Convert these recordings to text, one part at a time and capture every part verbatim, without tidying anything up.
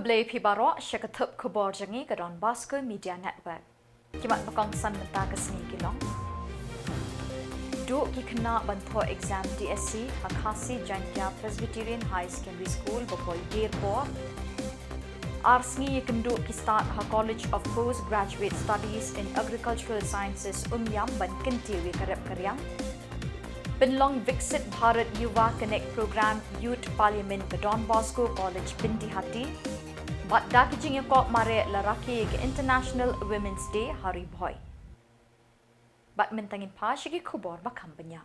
Khublei phi baroh sha ka thup khubor jong ngi ka Don Bosco Media Network. Ki mat ba kongsan mynta ka sngi ki long: Duh ki khynnah ban thoh exam D S C ha Khasi Jaintia Presbyterian High Secondary School ba poi dier por. Ar sngi ïakynduh ki stad ha College of Postgraduate Studies in Agricultural Sciences, Umiam, ban kyntiew ïa ka rep ka riang. Pynlong Viksit Bharat Yuva Connect Programme Youth Parliament ka Don Bosco College Byndihati. Bad da ki jingïakop mareh la rakhe ïa ka International Women's Day ha Ri Bhoi. Bad mynta ngin phai sha ki khubor ba kham bniah.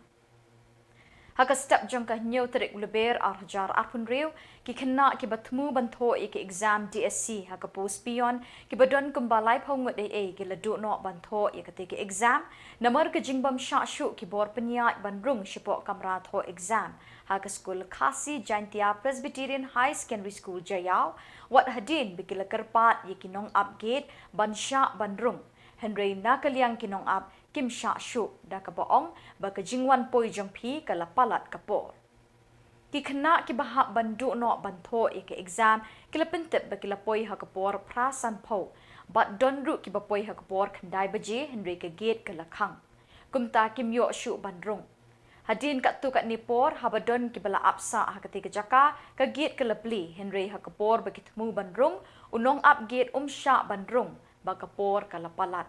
Ha ka step jong ka hynñiew tarik Lber ar hajar arphew hynriew, ki khynnah kiba thmu ban thoh ïa ka exam D S C ha ka post peon kiba don kumba laiphew ngut ei ei ki la duh noh ban thoh ïa katei ka exam namar ka jingbym shah shuh ki bor pynïaid ban rung shapoh kamra thoh exam ha ka skul Khasi Jaintia Presbyterian High Secondary School Jaïaw, wat hadien ba ki la kyrpad ïa ki nongap gate ban shah ban rung. Hynrei na ka liang ki nongap kim shah shuh, da kaba ong ba ka jingwan poi jong phi ka la palat ka por. Ki khynnah kiba hap ban duh noh ban thoh ïa ka exam ki la pyntip ba ki la poi ha ka por phra sanphew. Bad don ruh kiba poi ha ka por khyndai baje hynrei ka gate ka la khang. Kumta kim ïoh shuh ban rung. Hadien katto katne por haba don kiba la ap sah ha katei ka jaka, ka gate ka la plie, hynrei ha ka por ba ki thmu ban rung, u nongap gate um shah ban rung, ba ka por ka la palat.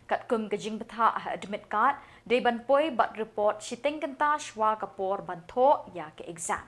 Katkum ka jingbthah ha admit card, dei ban poi bad report shiteng kynta shwa ka por ban thoh ïa ka exam.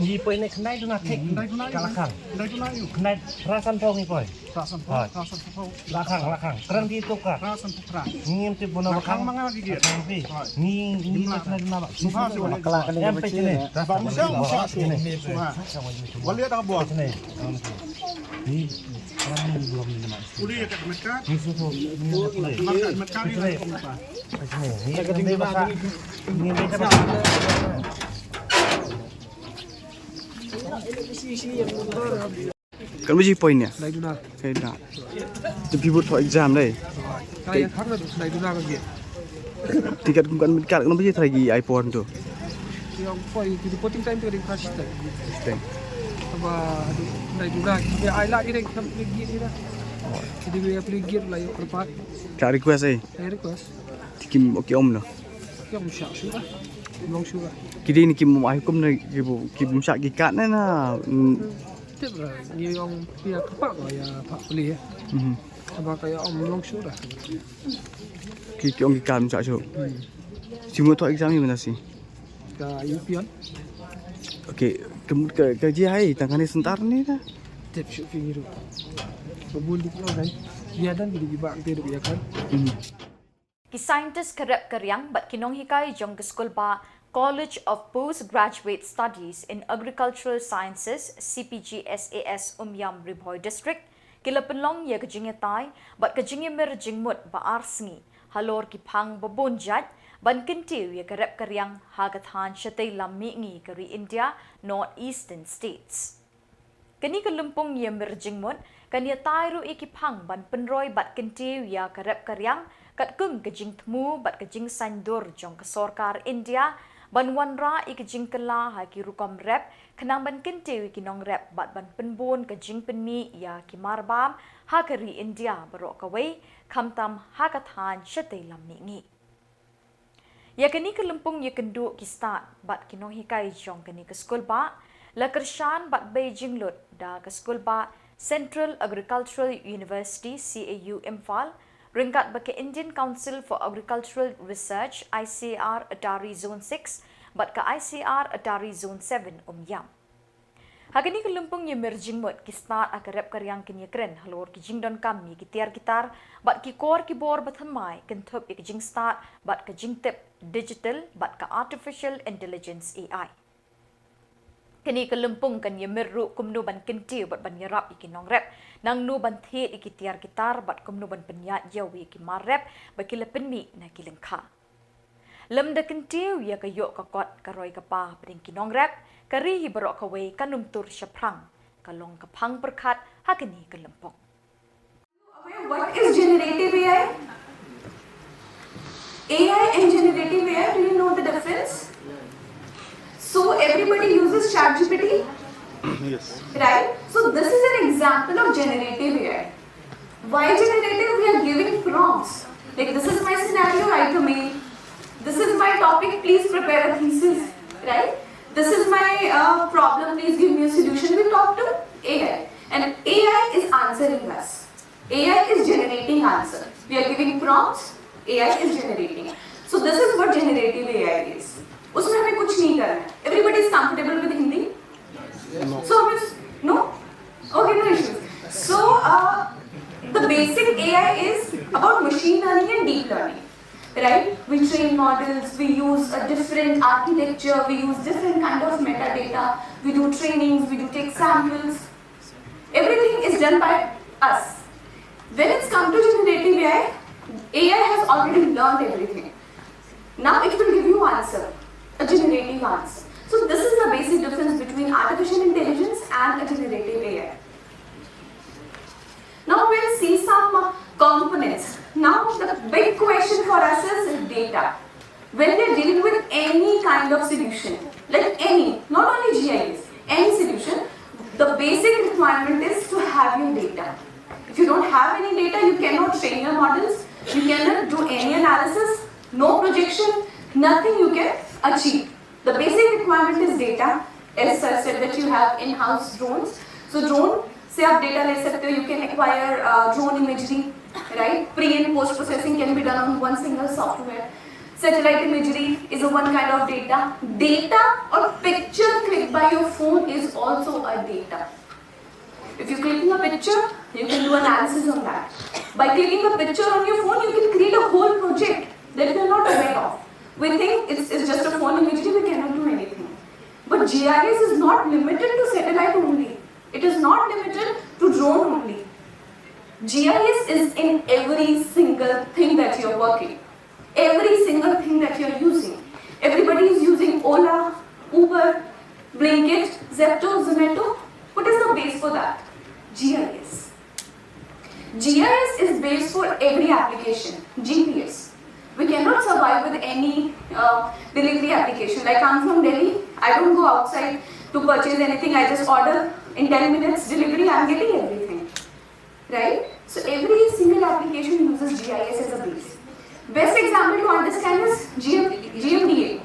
Ngi poi ne khyndai duna thik. Khyndai duna ïu. Khyndai duna ïu. Khyndai phra sanphew ngi poi. Phra sanphew, phra sanphew. La khang, la khang. Kren di tuk ka. Phra sanphew phra. Ngi em tip bona la khang ma nga ki. Khang pi. Ngi, ngi la khyndai duna ba. Em pe chine. Ba mu sha, mu sha. Wali da bor. Chine. Ni. Kali ya kat mekat. Ni su tu. Ni su tu. Mekat, mekat ni. Ni su tu. Ni su tu. Kan baje poi ne? Khyndai duna. Khyndai duna. Te phi bud thoh exam dei. Khyndai duna ka gate. Te katkum kan, kan baje trai ki ai por tu. Ïa poi ki reporting time tu ka dei phra shiteng. Shiteng. Haba khyndai duna ki ai la i reng kam plie gate i da. Ki dei plie gate la ïoh kyrpad. Ka request eh. Ka request. Te kim, ki ym noh. Ki ym shah shuh. Ym long shuh. Ki dei ne kim ai kum ne ki bu, ki ym shah ki card ne na. Tip ra, ngi ong phi ïa kyrpad ko ïa pha plie. Mhm. Haba ka ïa ym long shuh. Ki, ki ong ki card ym shah shuh. Hmm. Shi mut thoh exam ïa mynta shi. Ka ïa peon. Okay, ka, ka, ka ji hai tang kane center ne da. Tip shuh phi ngi ruh. Ba bun dik lo kan. Ïa dan ki dei ba te ruh ïa kan. Mhm. Ki scientist ka rep ka riang bad ki nonghikai jong ka skulbah College of Postgraduate Studies in Agricultural Sciences, C P G S A S, Umiam, Ri Bhoi District, ki la pynlong ïa ka jingïatai bad ka jingïamir jingmut ba ar sngi halor ki phang ba bun jait ban kyntiew ïa ka rep ka riang ha ka thaiñ shatei lam mihngi ka ri India, North Eastern States. Kane ka lympung ïamir jingmut kan ïatai ruh ïa ki phang ban pynroi bad kyntiew ïa ka rep ka riang katkum ka jingthmu bad ka jingsaiñdur jong ka sorkar India ban wanrah ïa ka jingkylla ha ki rukom rep khnang ban kyntiew ïa ki nongrep bad ban pynbun ka jingpynmih ïa ki marbam ha ka ri India baroh kawei, khamtam ha ka thaiñ shatei lam mihngi. Ïa kane ka lympung ïakynduh ki stad bad ki nonghikai jong kane ka skulbah la kyrshan bad bei jinglut da ka skulbah Central Agricultural University, C A U, Imphal, ryngkat bad ka Indian Council for Agricultural Research, I C A R, Attari Zone six bad ka I C A R Attari Zone seven, Umiam. Ha kane ka lympung ïamir jingmut, ki stad ha ka rep ka riang kin ïakren halor ki jingdonkam ïa ki tiar ki tar bad ki kor ki bor ba thymmai, kynthup ïa ka jingstad bad ka jingtip digital bad ka artificial intelligence, A I. Kane ka lympung kan ïamir ruh kumno ban kyntiew bad ban ïarap ïa ki nongrep, nangno ban thied ïa ki tiar ki tar bad kumno ban pynïaid ïa ki mar rep ba ki la pynmih na ki lyngkha. Lymda kyntiew ïa ka ïoh ka kot, ka roi ka par hapdeng ki nongrep, ka ri hi baroh kawei kan ym tur shaphrang, ka long ka phang pyrkhat ha kane ka lympung. What is generative A I? A I and generative A I, do you know the difference? So everybody uses ChatGPT, Yes. Right? So this is an example of generative A I. Why generative? We are giving prompts. Like, this is my scenario, write a mail. This is my topic, please prepare a thesis. Right? This is my uh, problem, please give me a solution. We talk to A I. And A I is answering us. A I is generating answer. We are giving prompts, A I is generating. So this is what generative A I is. उसमें हमें कुछ नहीं करना है. Everybody is comfortable with Hindi? So हमें, no? Okay, no issues. So uh, the basic A I is about machine learning and deep learning. Right? We train models, we use a different architecture, we use different kind of metadata, we do trainings, we do take samples. Everything is done by us. When it's come to generative A I, A I has already learned everything. Now it will give you answer, a generative answer. So this is the basic difference between artificial intelligence and a generative A I. Now we'll see some components. Now the big question for us is data. When we are dealing with any kind of solution, like any, not only G I S, any solution, the basic requirement is to have your data. If you don't have any data, you cannot train your models, you cannot do any analysis, no projection, nothing you can achieve. The basic requirement is data. As I said that you have in-house drones. So drone से आप data ले सकते हो, you can acquire uh, drone imagery, right? Pre and post processing can be done on one single software. Satellite imagery is a one kind of data. Data or picture clicked by your phone is also a data. If you're clicking a picture, you can do analysis on that. By clicking a picture on your phone, you can create a whole project that we are not aware of. We think it's, it's just a phone imagery, we cannot do anything. But G I S is not limited to satellite only. It is not limited to drone only. G I S is in every single thing that you're working, every single thing that you're using. Everybody is using Ola, Uber, Blinkit, Zepto, Zomato. What is the base for that? G I S. G I S is base for every application, G P S. We cannot survive with any uh, delivery application. Like, I'm from Delhi, I don't go outside to purchase anything, I just order, in ten minutes delivery, I'm getting everything. Right? So every single application uses G I S as a base. Best example to understand is G M, G M D A,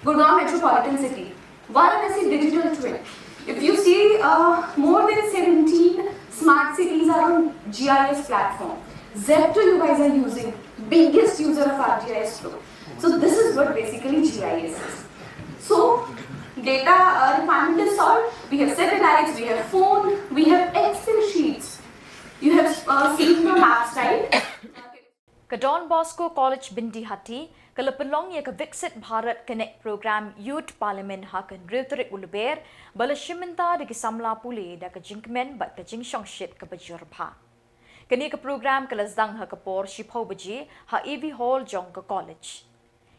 Gurgaon Metropolitan City. Varanasi Digital Twin. If you see, uh, more than seventeen smart cities are on G I S platform. Zepto you guys are using, biggest user of R G I S Pro. So this is what basically G I S is. So data uh, requirement is solved. We have satellites, we have phone, we have Excel sheets. You have uh, seen the maps, right? Ka Don Bosco College Byndihati ka la pynlong ïa ka Viksit Bharat Connect Program Youth Parliament ha ka hynriew tarik u Lber, ba la shim bynta da ki samla pule da ka jingkmen bad ka jingshongshit kaba jur bha. Kane ka program ka la sdang ha ka por shiphew baje ha A V Hall jong ka college.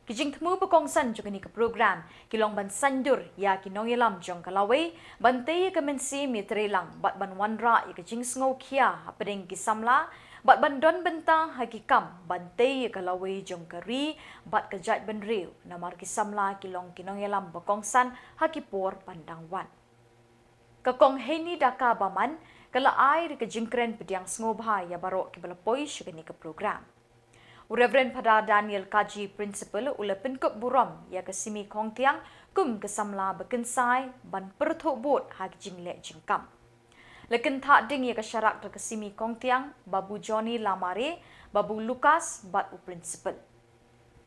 Ki jingthmu ba kongsan jong kane ka program ki long ban saiñdur ïa ki nongïalam jong ka lawei ban tei ïa ka mynsiem ïatreilang bad ban wanrah ïa ka jingsngewkhia hapdeng ki samla bad ban don bynta ha ki kam ban tei ïa ka lawei jong ka ri bad ka jaitbynriew, namar ki samla ki long ki nongïalam ba kongsan ha ki por ban dang wan. Ka Kong Heini Daka Baman ka la ai da ka jingkren pdiang sngewbha ïa baroh kiba la poi sha kane ka program. U Reverend Phadar Daniel Kaji, Principal, u la pynkup burom ïa ka Simi Khongthiang kum ka samla ba kynsai ban pyrthuh bud ha ka jingleh jingkam. La kynthah ding ïa ka sharak da ka Simi Khongthiang, Babu Johnny Lamare, Babu Lucas bad u Principal.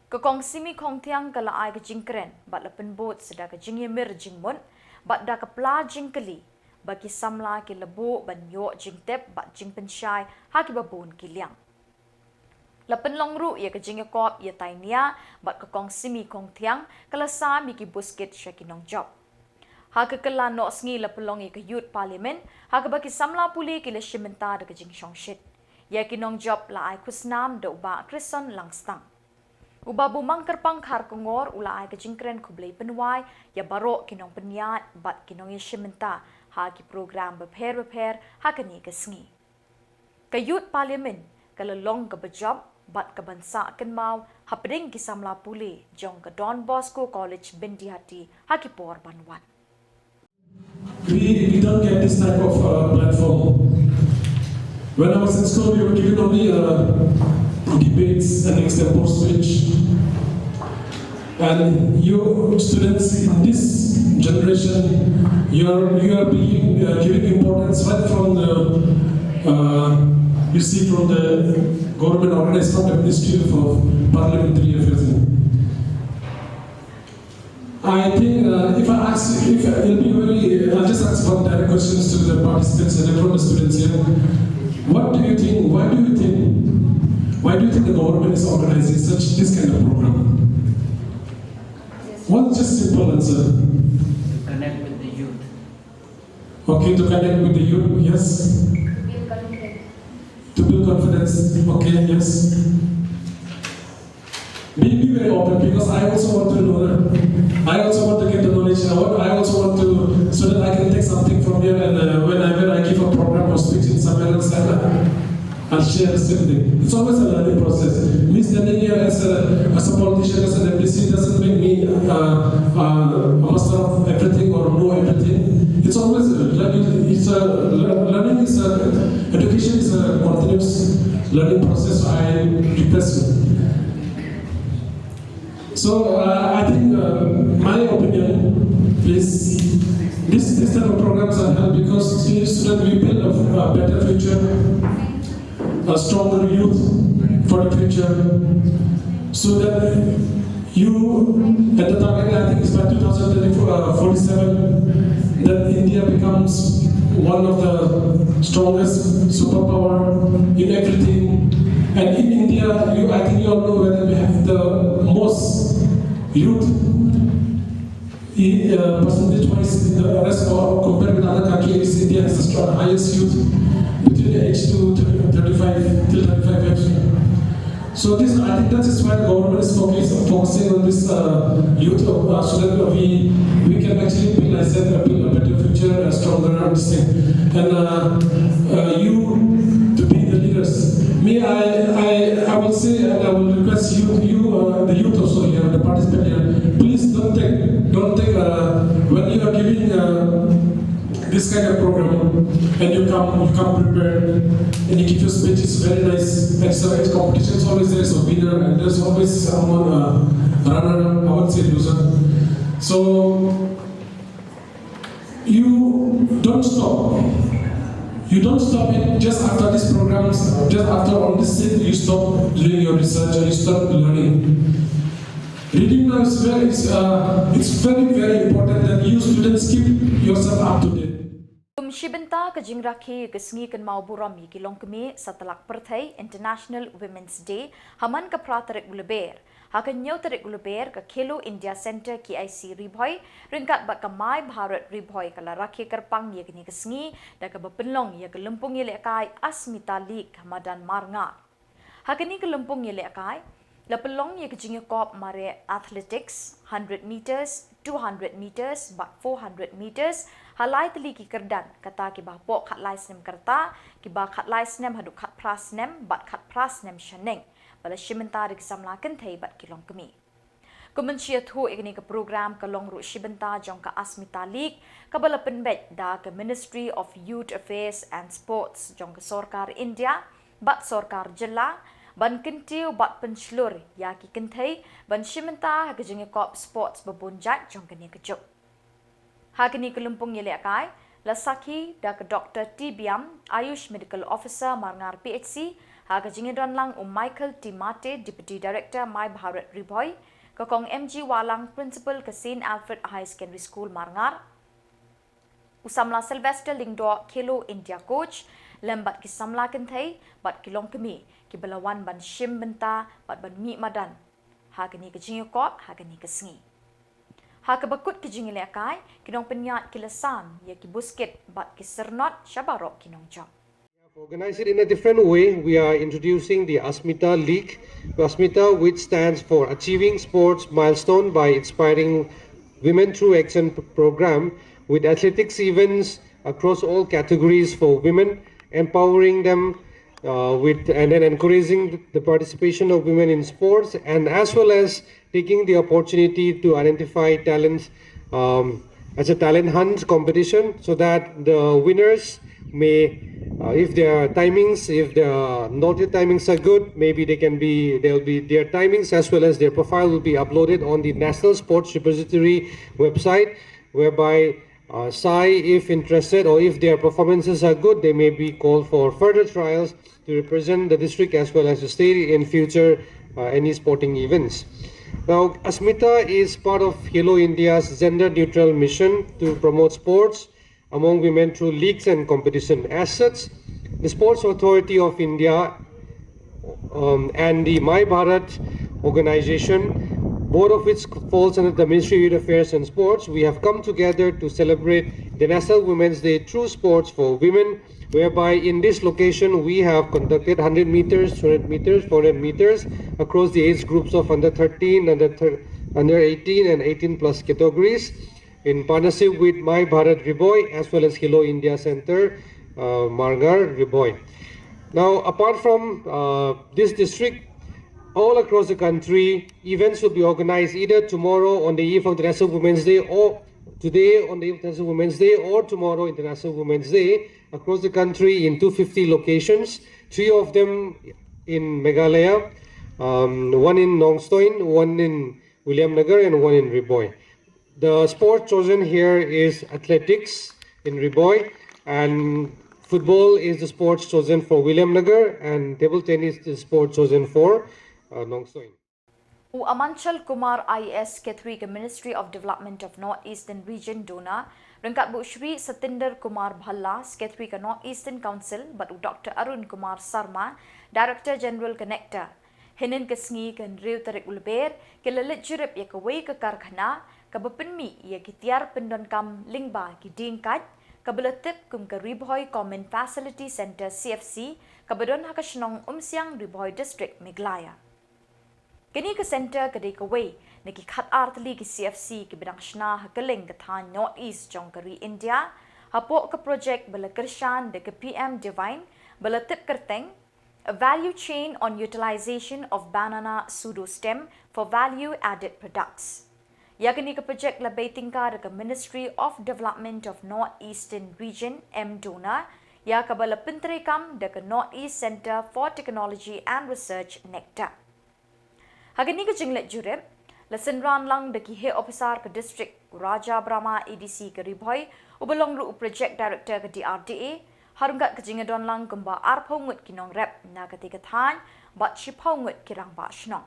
Ka Kong Simi Khongthiang ka la ai ka jingkren bad la pynbud sa da ka jingïamir jingmut bad da ka pla jingkylli ba ki samla ki la buh ban ïoh jingtip bad jingpynshai ha kiba bun ki liang. La pynlong ruh ïa ka jingïakop ïa Tainia bad ka Kong Simi Kongthiang, ka la sam ïa ki buskit sha ki nongjop. Ha ka kylla noh sngi la pynlong ïa ka Youth Parliament, ha kaba ki samla pule ki la shim bynta da ka jingshongshit. Ïa ki nongjop la ai khusnam da u Bah Chrison Langstang. U Bah Bumang Kyrpang Kharkongor u la ai ka jingkren khublei pynwai ïa baroh ki nongpynïaid bad ki nongïashim bynta ha ki program bapher bapher ha kane ka sngi. Ka Youth Parliament ka la long kaba jop bad kaban sah kynmaw hapdeng ki samla pule jong ka Don Bosco College Byndihati ha ki por ban wan. We, we don't get this type of uh, platform. When I was in school, we were given only uh, debates and extempore speech. And you students in this generation, you are, you are being uh, giving importance right from the, uh, you see, from the government organized, from the Ministry of Parliamentary Affairs. I think uh, if I ask, if it'll be very, I'll just ask one direct questions to the participants and from the students here. What do you think? Why do you think? Why do you think the government is organizing such this kind of program? One just simple answer. Connect with the youth. Okay, to connect with the youth, yes. To build confidence. Okay, yes. Be, be very open because I also want to know that. I also want to get the knowledge. I, want, I also want to, so that I can take something from here and uh, whenever I give a program or speech in somewhere else, I, I'll share the same thing. It's always a learning process. Me standing here as a, as a politician, as an M D C, doesn't make me uh, uh, a master of everything or know everything. It's always a learning. It's a learning is a education is a continuous learning process. I request you. So uh, I think uh, my opinion is this, this type of programs are held because so that we build a, a better future, a stronger youth for the future, so that you, at the target, I think it's by two thousand forty-seven, that India becomes one of the strongest superpower in everything. And in India, you, I think you all know whether we have the most youth uh, percentage wise in the rest of, compared with other countries. India has the highest youth between the age to thirty-five till thirty-five years. So this, I think that is why the government is focus, focusing on this uh, youth uh, so that we we can actually build, I said, build a better future, a stronger, this thing. And uh, uh, you to be the leaders. Me, I, I, I will say and I will request you, you uh, the youth also here, the participant here, please don't take, don't take uh, when you are giving uh, this kind of program and you come, you come prepared and you give your speech, it's very nice. And so it's competition is always there, so winner, and there's always someone uh, runner, I won't say loser. So you don't stop. You don't stop it just after these programs, just after on this seat, you stop doing your research and you stop learning. Reading now is very, it's, uh, it's very, very important that you students keep yourself up to date. Kum shi bynta ka jingrakhe ka sngi kynmaw burom ïa ki longkmie satlak pyrthei International Women's Day ha man ka phra tarik u Lber. Ha ka hynñiew tarik u Lber ka Khelo India Centre K I C Ri Bhoi ryngkat bad ka My Bharat Ri Bhoi ka la rakhe kyrpang ïa kane ka sngi da kaba pynlong ïa ka lympung ïalehkai Asmita League ha madan Marngar. Ha kane ka lympung ïalehkai la pynlong ïa ka jingïakop mareh athletics, hundred meters, two hundred meters bad four hundred meters ha lai tylli ki kyrdan, kata kiba hapoh khatlai snem ka rta, kiba khatlai snem haduh khatphra snem bad khatphra snem shaneng, ba la shim bynta da ki samla kynthei bad ki longkmie. Kum ban shu ïathuh ïa kane ka program ka long ruh shi bynta jong ka Asmita League kaba la pynbeit da ka Ministry of Youth Affairs and Sports jong ka sorkar India bad sorkar jylla ban kyntiew bad pynshlur ïa ki kynthei ban shim bynta ha ka jingïakop sports ba bun jait jong kane ka juk. Ha kane ka lympung ïalehkai la sakhi da ka Doctor T Biam, Ayush Medical Officer Marngar P H C, ha ka jingïadonlang u Michael T Mate, Deputy Director My Bharat Ri Bhoi, ka Kong M G Wahlang, Principal ka Saint Alfred Higher Secondary School Marngar, U samla Sylvester Lyngdoh, Khelo India coach, lem bad ki samla kynthei bad ki longkmie kiba la wan ban shim bynta bad ban mih madan ha kane ka jingïakop ha kane ka sngi. Ha kaba kut ka jingïalehkai, ki nongpynïaid ki la sam ïa ki buskit bad ki syrnod sha baroh ki nongjop. Organize it in a different way. We are introducing the Asmita League. Asmita, which stands for Achieving Sports Milestone by Inspiring Women Through Action P- Program, with athletics events across all categories for women, empowering them uh, with and then encouraging the participation of women in sports, and as well as taking the opportunity to identify talents um, as a talent hunt competition, so that the winners may, uh, if their timings, if their noted timings are good, maybe they can be, there'll be their timings as well as their profile will be uploaded on the National Sports Repository website, whereby uh, shy, if interested, or if their performances are good, they may be called for further trials to represent the district as well as the state in future uh, any sporting events. Now, Asmita is part of Khelo India's gender neutral mission to promote sports among women through leagues and competition. As such, the Sports Authority of India um, and the My Bharat organization, both of which falls under the Ministry of Youth Affairs and Sports, we have come together to celebrate the National Women's Day through sports for women, whereby in this location we have conducted one hundred meters, two hundred meters, four hundred meters across the age groups of under thirteen, under, thir- under eighteen, and eighteen plus categories in partnership with My Bharat Ri Bhoi as well as Khelo India Center, uh, Margar Ri Bhoi. Now, apart from uh, this district, all across the country, events will be organized either tomorrow on the eve of International Women's Day or today on the eve of International Women's Day or tomorrow International Women's Day across the country in two hundred fifty locations, three of them in Meghalaya, um, one in Nongstoin, one in Williamnagar, and one in Ri Bhoi. The sport chosen here is athletics in Ri Bhoi, and football is the sports chosen for Williamnagar, and table tennis is the sport chosen for uh, Nongstoin. U Amanchal Kumar I A S, Secretary ka Ministry of Development of North Eastern Region, DoNER, ryngkat bad u Shri Satinder Kumar Bhalla, Secretary ka North Eastern Council, bad u Doctor Arun Kumar Sarma, Director General ka NECTAR, hynnin ka sngi ka hynriew tarik u Lber, ki la leit jurip ïa kawei ka karkhana kaba pynmih ïa ki tiar pyndonkam lyngba ki dieng kait, kaba la tip kum ka Ri Bhoi Common Facility Centre, C F C, kaba don ha ka shnong Umsiang, Ri Bhoi District, Meghalaya. Kane ka centre ka dei kawei na ki khatar tylli ki C F C kiba dang shna ha kylleng ka thaiñ North East jong ka ri India, hapoh ka project ba la kyrshan da ka P M DeVine, ba la tip kyrteng A Value Chain on Utilization of Banana Pseudostem for Value Added Products. Ïa kane ka project la bei tyngka da ka Ministry of Development of North Eastern Region, M DoNER, ïa kaba la pyntreikam da ka North East Centre for Technology and Research, NECTAR. Ha kane ka jingleit jurip, la synran lang da ki heh ophisar ka district, u Raja Brahma, A D C ka Ri Bhoi, uba long ruh u project director ka D R D A, ha ryngkat ka jingïadon lang kumba arphew ngut ki nongrep na katei ka thaiñ, bad shiphew ngut ki rangbah shnong.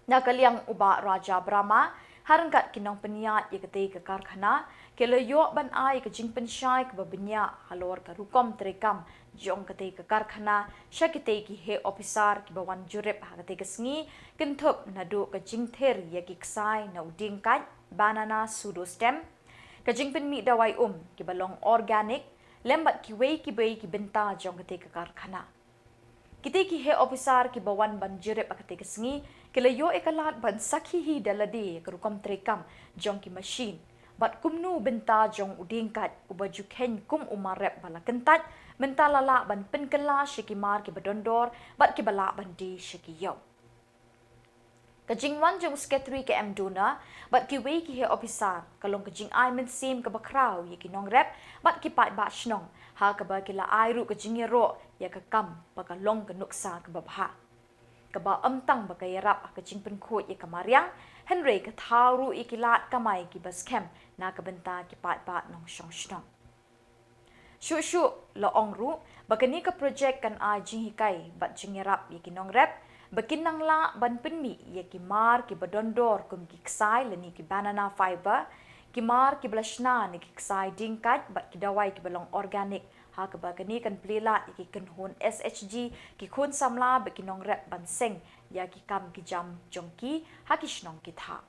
Na ka liang u Bah Raja Brahma, ha ryngkat ki nongpynïaid ïa katei ka karkhana, ki la ïoh ban ai ka jingpynshai kaba bniah halor ka rukom treikam jong katei ka karkhana sha kitei ki heh ophisar kiba wan jurip ha katei ka sngi, kynthup naduh ka jingthir ïa ki ksai na u dieng kait, banana pseudostem, ka jingpynmih dawai um kiba long organic, lem bad kiwei kiwei ki bynta jong katei ka karkhana. Kitei ki heh ophisar kiba wan ban jurip ha katei ka sngi, ki la ïoh ïa ka lad ban sakhi hi da lade ïa ka rukom treikam jong ki mashin, bad kumno u bynta jong u dieng kait uba ju kheiñ kum u mar rep ba la kyntait, mynta la lah ban pynkylla sha ki mar kiba don dor, bad kiba lah ban die sha ki ïew. Ka jingwan jong u Secretary ka M DoNER bad kiwei ki heh ophisar, ka long ka jingai mynsiem kaba khraw ïa ki nongrep bad ki paidbah shnong, ha kaba ki la ai ruh ka jingïaroh ïa ka kam ba ka long ka nuksa kaba bha, kaba ym tang ba ka ïarap ha ka jingpynkhuid ïa ka mariang, hynrei ka thaw ruh ïa ki lad kamai kiba skhem na ka bynta ki paidbah nongshong shnong. Shuh shuh la ong ruh ba kane ka project kan ai jinghikai bad jingïarap ïa ki nongrep ba kin nang lah ban pynmih ïa ki mar kiba don dor kum ki ksai lane ki banana fibre, ki mar kiba la shna na ki ksai dieng kait bad ki dawai kiba long organic, ha kaba kane kan plie lad ïa ki kynhun S H G, ki khun samla bad ki nongrep ban seng ïa ki kam ki jam jong ki ha ki shnong ki thaw.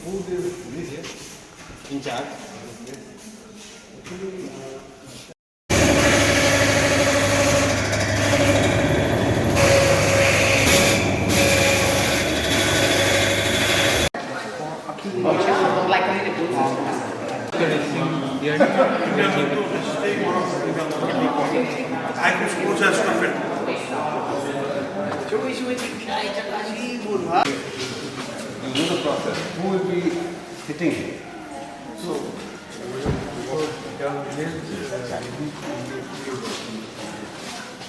Who is in charge? You know the process. Who will be sitting here?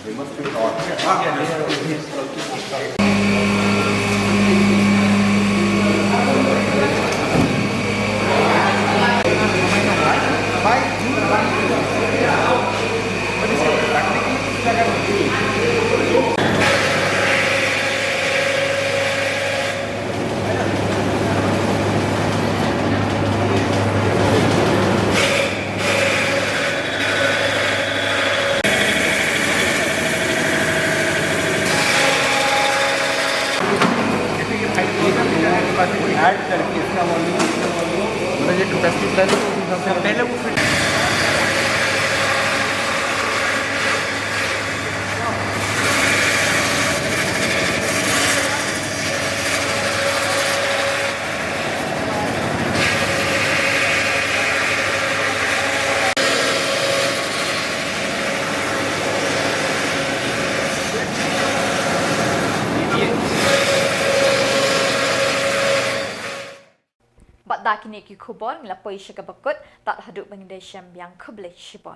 They must be taught. ऐड करके इसका वॉल्यूम, इसका वॉल्यूम, मतलब ये कैपेसिटी प्लान है, उस हिसाब से पहले वो फिट Bad da kine ki khubor ngi la poi sha kaba kut, tad haduh ba ngin da shem biang, khublei shibun.